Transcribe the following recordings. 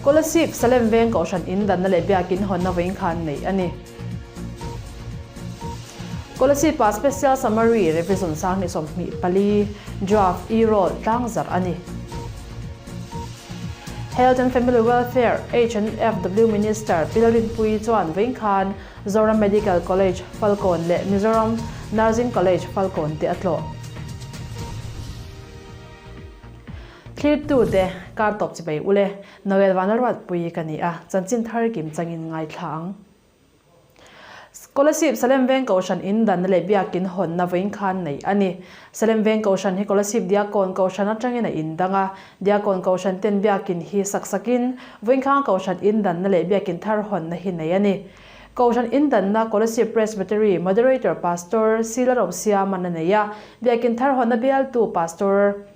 Kolasib Salem Veng Kohhran in danna leh biakin hawnna vawiin khan neih a ni. Kolasib-ah Special Summary Revision 2024 Draft E-Roll tlangzarh a ni. Health and Family Welfare, H&FW, Minister Pi Lalrinpuii chuan vawiin khan Zoram Medical College, Falkawn leh Mizoram Nursing College, Falkawn te a tlawh. Thlirtute kar tawp chibai ule, Noel Vanlalruatpuii ka ni a, chanchin thar kim changin ngaithla ang. Kolasib Salem Veng Kohhran in danna leh biakin hawnna vawiin khan neih a ni. Salem Veng Kohhran hi Kolasib Diakon Kohhran atangin a indang a, Diakon Kohhran ten biakin hi sak sakin vawiin khan Kohhran in danna leh biakin thar hawnna hi nei a ni. Kohhran in danna Kolasib Presbytery Moderator Pastor Sila Romsiaman a nei a, biakin thar hawnna bialtu Pastor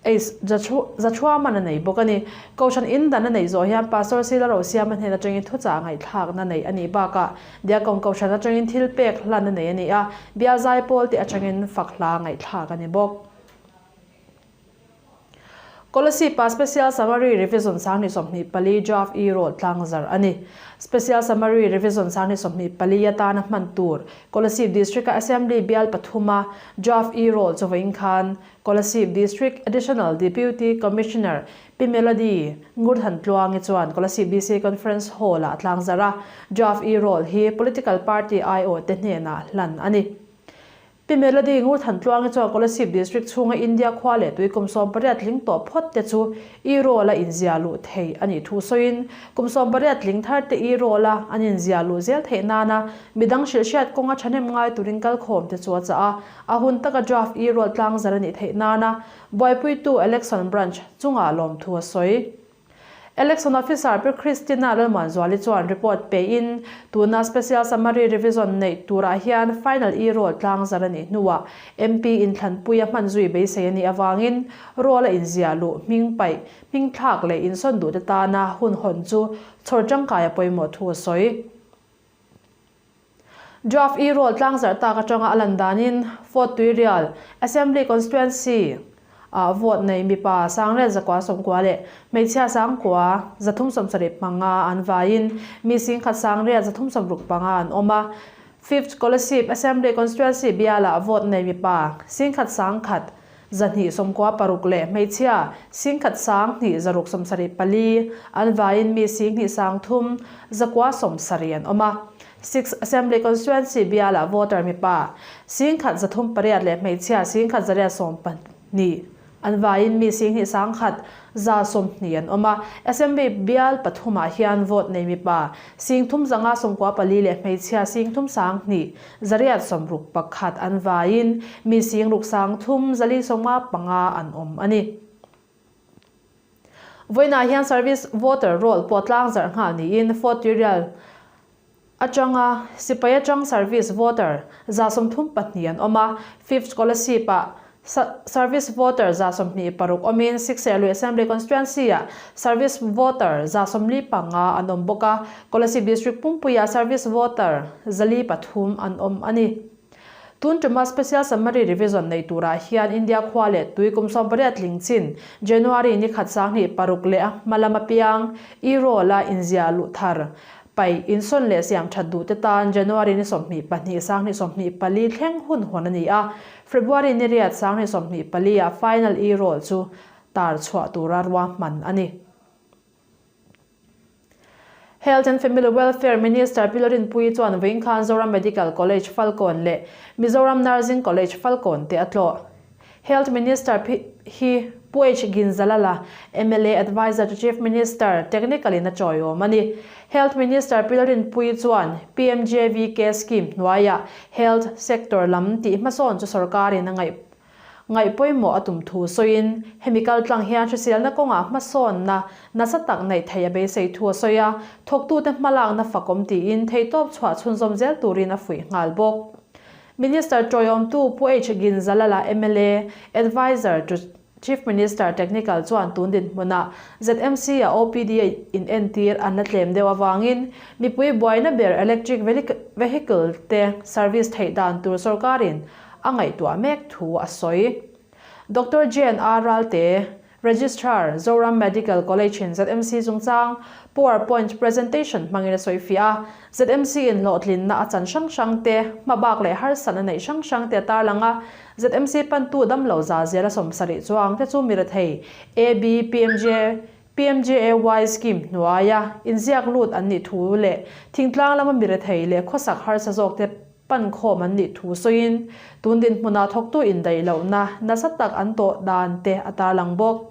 Ace Zachhuaman a nei bawk a ni. Kohhran in dan a neih zawh hian Pastor Sila Rosiama hnen atangin thuchah ngaihthlakna neih a nih bakah Diakon Kohhran atangin thil pek hlan a nei a ni a, Bial Zaipawl te atangin fak hla ngaihthlak a ni bawk. Kolasib-a Special Summary Revision 2024 Draft E-Roll tlangzarh a ni. Special Summary Revision 2024 atana hman tur Kolasib District-a Assembly bial pathuma Draft E-Roll chu vawiin khan Kolasib District Additional Deputy Commissioner Pi Melody Ngurthantluangi chuan Kolasib DC Conference Hall-ah a tlangzarh a, Draft E-Roll hi Political Party aiawh te hnenah hlan a ni. Pi Melody Ngurthantluangi chuan Kolasib District chhunga India khua leh tui kum 18 tling tawh phawt te chu E-Roll a inziah luh thei a nih thu sawiin, kum 18 tling thar te E-Roll a an inziah luh zel theih nana midang hrilhhriat kawnga thahnem ngai turin kalkhawm te chu a chah a. A hun taka draft e-roll tlangzar a nih theih nana buaipuitu Election Branch chungah lawmthu a sawi. Election Officer Pi Christina Lalmuanzuali chuan report pein tuna Special Summary Revision neih turah hian final e-roll tlangzar a nih hnuah MP inthlanpui a hman zui beisei a nih avangin roll a inziah luh hming paih, hming thlak leh insawn duhte tana hun hawn chu chhawr tangkai a pawimawh thu a sawi. Draft e-roll tlangzarh tak atanga a lan danin Fort Tuirial Assembly Constituency ah vote nei mipa Sangriat zakua sawmkua leh hmeichhia sangkua 370 panga an vaiin mi singkhat Sangriat 360 panga an awm a. Fifth Kolasib Assembly Constituency bialah vote nei mipa singkhat sangkhat 296 leh hmeichhia singkhat sang hnih zaruk 74 an vaiin mi singhnih sang thum zakua 70 an awm a. Sixth Assembly Constituency bialah voter mipa singkhat 308 leh hmeichhia singkhat 812 an vaiin mi singhnih sangkhat 120 an awm a. Assembly bial pathumah hian vote nei mipa singthum 594 leh hmeichhia singthum sang hnih 861 an vaiin mi singruk sang thum 455 an awm a ni. Vawiinah hian Service Voter Roll pawh tlangzarh nghal niin Fort Tirial atanga sipai atang Service Voter 34 an awm a, Fifth Kolasib-ah Service Voter 26 awmin Sixth Serlui Assembly Constituency-ah Service Voter 45 an awm bawk a, Kolasib District pumpuiah Service Voter 403 an awm a ni. Tun tuma Special Summary Revision nei turah hian India khua leh tui kum 18 tling chin January ni khat 2006 leh a hma lam apiang e-roll-a inziah luh thar Paih, insawn leh siam that duhte tan January ni 22 2024 thleng hun hawn a ni a, February ni riat 2024 ah final e-roll chu tar chhuah tura ruahman a ni. Health and Family Welfare Minister Pi Lalrinpuii chuan vawiin khan Zoram Medical College Falkawn leh Mizoram Nursing College Falkawn te a tlawh. Health Minister hi Pu H Ginzalala, mla Adviser to Chief Minister, Technical in a chawiawm a ni. Health Minister Pi Lalrinpuii chuan PMJVK scheme hnuaiah Health sector lam tih hmasawn chu sorkarin a ngaih ngaih pawimawh a tum thu sawiin hemi kaltlang hian hriselna kawngah hmasawnna nasa tak neih theih a beisei thu a sawi a, thawktute hmalakna fakawm tiin theihtawp chhuah chhunzawm zel turin a fuih nghal bawk. Minister tawiawmtu Pu H Ginzalala mla, Adviser to Chief Minister Technical chuan tun dinhmunah ZMC-a OPD a inentir an la tlem deuh avangin mipui buaina ber electric vehicle te service theih dan tur sorkarin a ngaihtuah mek thu a sawi. Doctor JNR Ralte. Registrar, Zoram Medical College-in ZMC chungchang Power Point presentation hmangin a sawifiah a. ZMC-in hlawhtlinna a chan hrang hrang te, hmabak leh harsatna neih hrang hrang te a tarlang a. ZMC pantu damlo za zela 70 chuang te chu mirethei, AB, PMJ, PMJAY scheme hnuaia inziak lut an nih thu leh thingtlang lama mirethei leh khawsak harsa zawk te pan khawm an nih thu sawiin tun dinhmunah thawktu indaih lohna nasa tak an tawh dan te a tarlang bawk.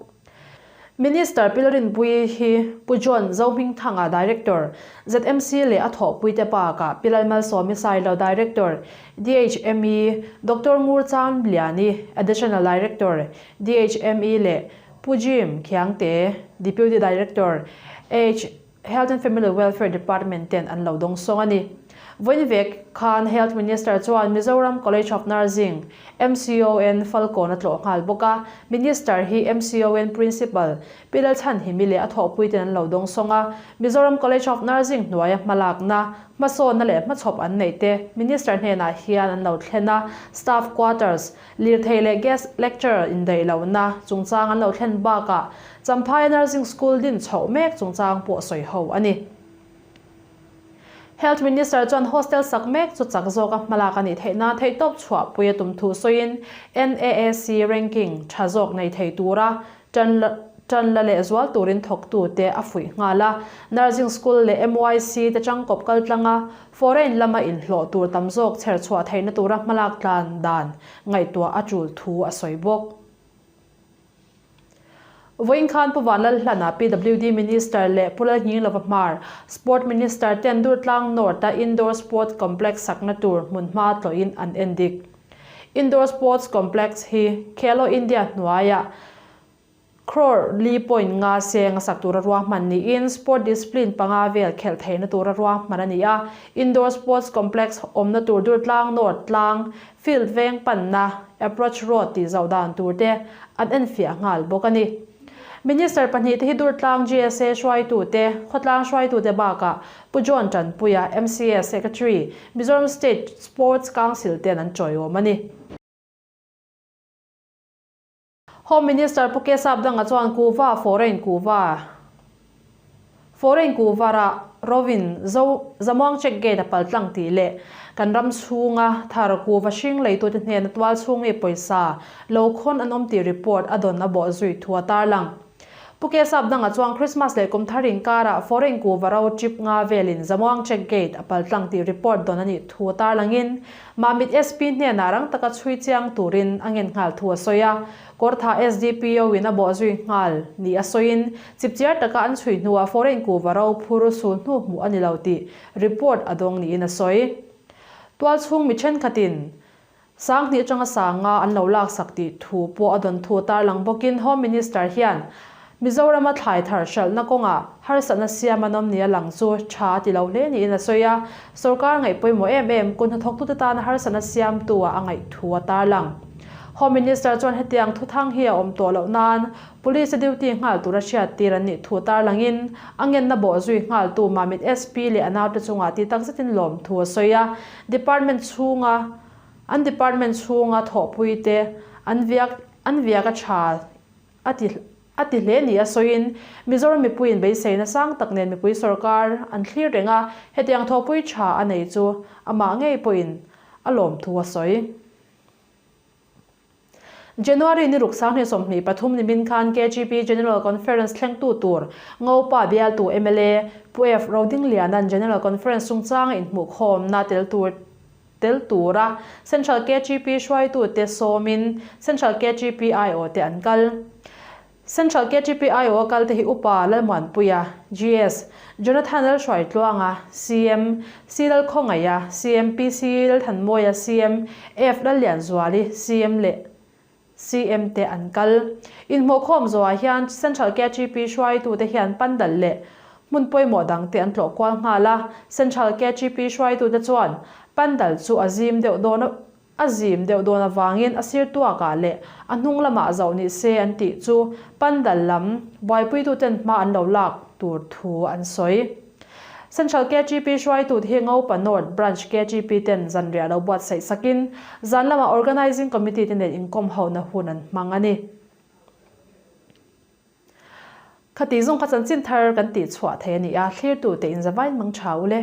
Minister Pilarinpuii hi Pu John Zohmingthanga Director, ZMC leh a thawhpuite bakah Pi Lalmalsawmi Sailo Director, DHME, Doctor Ngurchang Liani, Additional Director, DHME leh Pu Jim Khiangte, Deputy Director, H, Health and Family Welfare Department ten an lo dawng sawng a ni. Vawiin vek khan Health Minister chuan Mizoram College of Nursing, MCON, Falkawn a tlawh nghal bawk a. Minister hi MCON Principal, Pi Lalchhanhimi leh a thawhpui ten an lo dawng sawng a. Mizoram College of Nursing hnuaia hmalakna, hmasawnna leh hmachhawp an neih te Minister hnenah hian an lo thlen a. Staff Quarters, Lirthei leh guest lecture indaih lohna chungchang an lo thlen bakah Champhai Nursing School din chhoh mek chungchang pawh sawi ho a ni. Health Minister chuan hostel sak mek chu chak zawka hmalak a nih theih nan theihtawp chhuahpui a tum thu sawiin NAAC ranking tha zawk nei thei tura tan Ṭan la leh zual turin thawktute a fuih nghal a, Nursing School leh MYC te changkawp kal tlanga foreign lama inhlawh tur tam zawk chher chhuah theihna tura hmalak tlan dan ngaihtuah a ṭul thu a sawi bawk. Vawiin khan Pu Vanlalhlana PWD Minister leh Pu Lalnghinglova Hmar, Sport Minister ten Durtlang North-a Indoor Sports Complex sakna tur hmunhma tlawhin an endik. Indoor Sports Complex hi Khelo India hnuaiah Crore li point nga seng a sak tura ruahman niin sport discipline panga vel khelh theihna tura ruahman a ni a. Indoor sports complex awmna tur Durtlang North tlang, field veng panna, approach road tih zauh dan tur te an enfiah nghal bawk a ni. Minister pahnihte hi Durtlang GSA hruaitute, khawtlang hruaitute bakah Pu John Tanpuia, MCA Secretary, Mizoram State Sports Council ten an tawiawm a ni. Home Minister Pu Kesap Danga chuan Kuva Foreign Kuva Foreign Kuva rah Rovin Zo Zamuang Check Gate a pal tlang tih leh kan ram chhunga thar kuva hring leitute hnena tual chhung mi pawisa lo khawn an awm tih report a dawn a bawh zui thu a tarlang. Pu Kesap Danga chuan Christmas leh kum thar inkarah Foreign Kuva ro trip nga velin Zamuang Check Gate a pal tlang tih report dawn a nih thu a tarlangin Mamit SP hnenah rang taka chhui chiang turin a ngen nghal thu a sawi a, Kawrtha SDPO in a bawh zui nghal ni a sawiin chipchiar taka an chhui hnuah foreign kuva ro phur sul hnu hmuh a ni lo tih report a dawng niin a sawi. Tualchhung mi thenkhatin 2000 atanga 5000 an lo laksak tih thu pawh a dawn thu tarlang bawkin Home Minister hian Mizorama thlai thar hralhna kawngah harsatna siam an awm nia lang chu tha a ti lo hle niin a sawi a, sorkar ngaih pawimawh em em kun hnathawktute tana harsatna siamtu ah a ngaih thu a tarlang. Home Minister chuan hetiang thuthang hi a awm tawh loh nan Police a duty nghal tura hriattir an nih thu tarlangin a ngenna bawh zui nghaltu Mamit SP leh a naute chungah ti takzetin lawm thu a sawi a, Department chhunga an department chhunga thawhpuite an viak an viak a tha A ti a ti hle ni a sawiin, Mizoram mipuiin beiseina sang tak nen mipui sorkar an thlir reng a, hetiang thawhpui tha a nei chu amah ngei pawhin a lawm thu a sawi. January ni ruk 2023 nimin khan KGP General Conference thlengtu tur Ngopa bialtu mla Pu F Rodingliana'n General Conference chungchanga inhmuhkhawmna tel tur Tel tura Central KGP hruaitute sawmin Central KGP aiawhte an kal. Central KGP aiawha kalte hi Upa Lalmuanpuia, GS, Jonathan Lalhruaitluanga, CM, C Lalkhawngaiha, CM, PC Lalthanmawia, CM, F Lallianzuali, CM leh CM te an kal. Inhmuhkhawm zawhah hian Central KGP hruaitute hian pandal leh hmun pawimawh dangte an tlawh kual nghal a. Central KGP hruaitute chuan pandal chu a zim deuh dawn a zim deuh dawn avangin a sir tuakah leh a hnung lamah zoh ni se an tih chu pandal lam buaipuituten hma an lo lak tur thu an sawi. Central KGP hruaitute hi Ngopa North Branch KGP ten zanriah lo buatsaih sakin zan lamah Organising Committee te nen inkawm hona hun an hmang a ni. Khati zawng kha chanchin thar kan tih chhuah thei a ni a, thlirtu te in zavain mang tha u le.